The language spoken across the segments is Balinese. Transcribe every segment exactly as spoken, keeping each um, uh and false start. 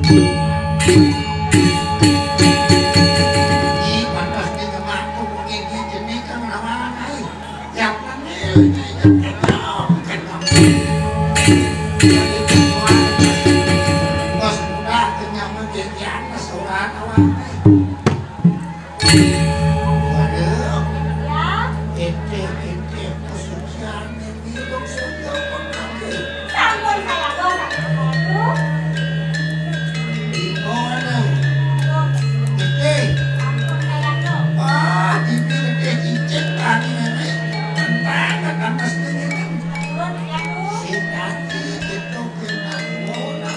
Ih, pantes di nyemak tuh, mungkin di jenik kan lawan, ai. Yang ngemil, yang kenyal, bukan ngemil. Yang itu semua, bos muda, kenyang mah, dia, dia, mas, orang awal, ai. Waduh. Ya. Ente, ente, pesucian, ente, dong, sudah pernah, ente. Sampun saya dosa, Ratu. Di mana? Ente. Sampun saya dosa. Ah, di ente cicit tadi, nenek. Entah, kata mas, nenek. Sampun saya dosa. Si tadi itu kena bola.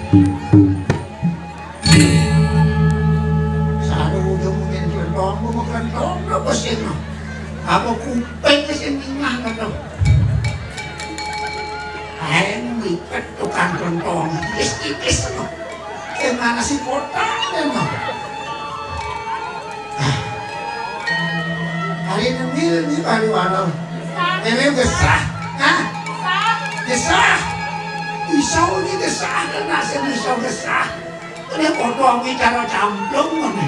Saru ujung mungkin kelentong, mau kelentong, apa sih, no? Apa kuping sing ningah, ngono? Ae miket tukang kelentong, tipis-tipis, no. Sing mana si kotak, no? Hari nemil ni baru walau. Ini gesah. Hah? Gesah. Iso ni gesah kan nasib iso gesah. Kena potong ni cara camplung ni.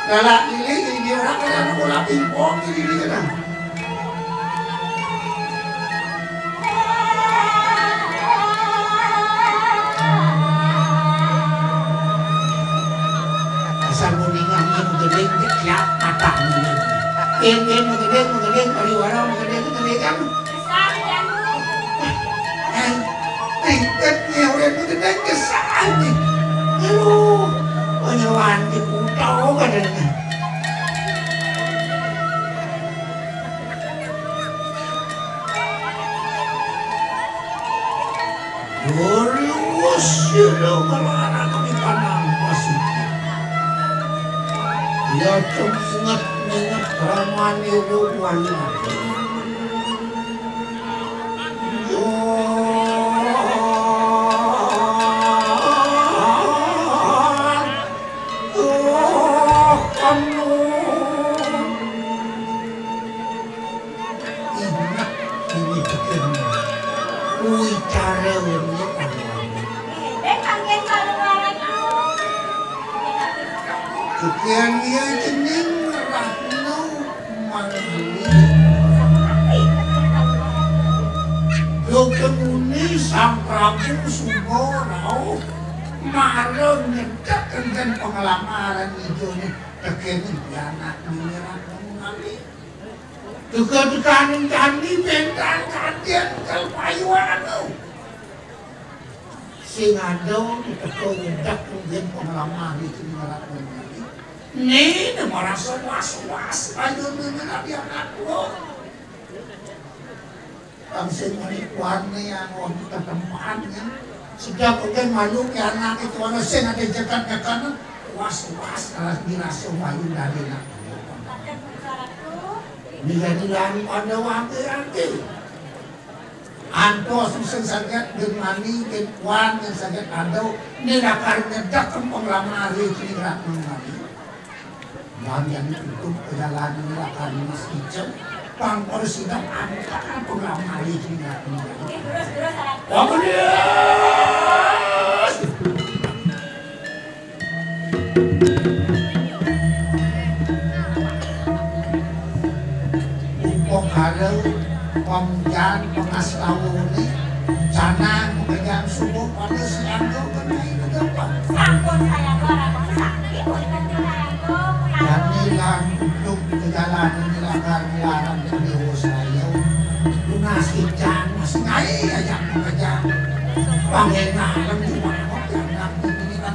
Galak ini, ini orang kena bola pingpong ini, ini kena. Asal muni ngangin gedeng, siap matang ini. Yen, yen, gedeng, gedeng, pariwara, gedeng, gedeng, kan? Eh, eh, eh, ya, udah, gedeng, kesal nih. Aduh, penyewaan di kutha, kadang. Darius sira melarang kami panampas iki. Ya, cem inget-inget ramane ro wali. Yo, yo, kamu. Ingat ini pikirmu. Kuwi cara wengi Allah. Sekian dia jeneng rahno mangguli. Dokemuni Sang Prabu Sumba rauh marang nyedhek kenten pengelamaran ijone tekene anak nyirat mangguli. Duga-duganing candi bentan kadyan kalpayuanu. Sing ada diteka nyedak mungkin pengalaman di sini malah menjadi. Ini merasa was-was aja mengenal dia aku. Bang sing muni kuatne yang waktu ketempaannya. Sejak mungkin malu ke anak itu, ana sing ada jekat-jekat, was-was, kalau dirasa malu dari nak. Ini jadi lalu ada wakil-wakil. Antos sing saged, den mani, den kuan, sing saged ada, ini lakar nyedak kempeng lamari, ini rak mengari. Bang yang tutup perjalanan lakar Mas Icem, Bang Presiden angkat kempeng lamari, ini rak mengari. Wah, bener. Upakara pamujan pangastawane canang makejang subuh pada siang tu kenai negapa. Sampun saya doa rapat sakti, boten saya doa. Jani lan untuk perjalanan dilakukan melarang pendewa saya. Lunas ijan masih ngai aja makejang. Pangenalan di mana kok yang nak ini kan.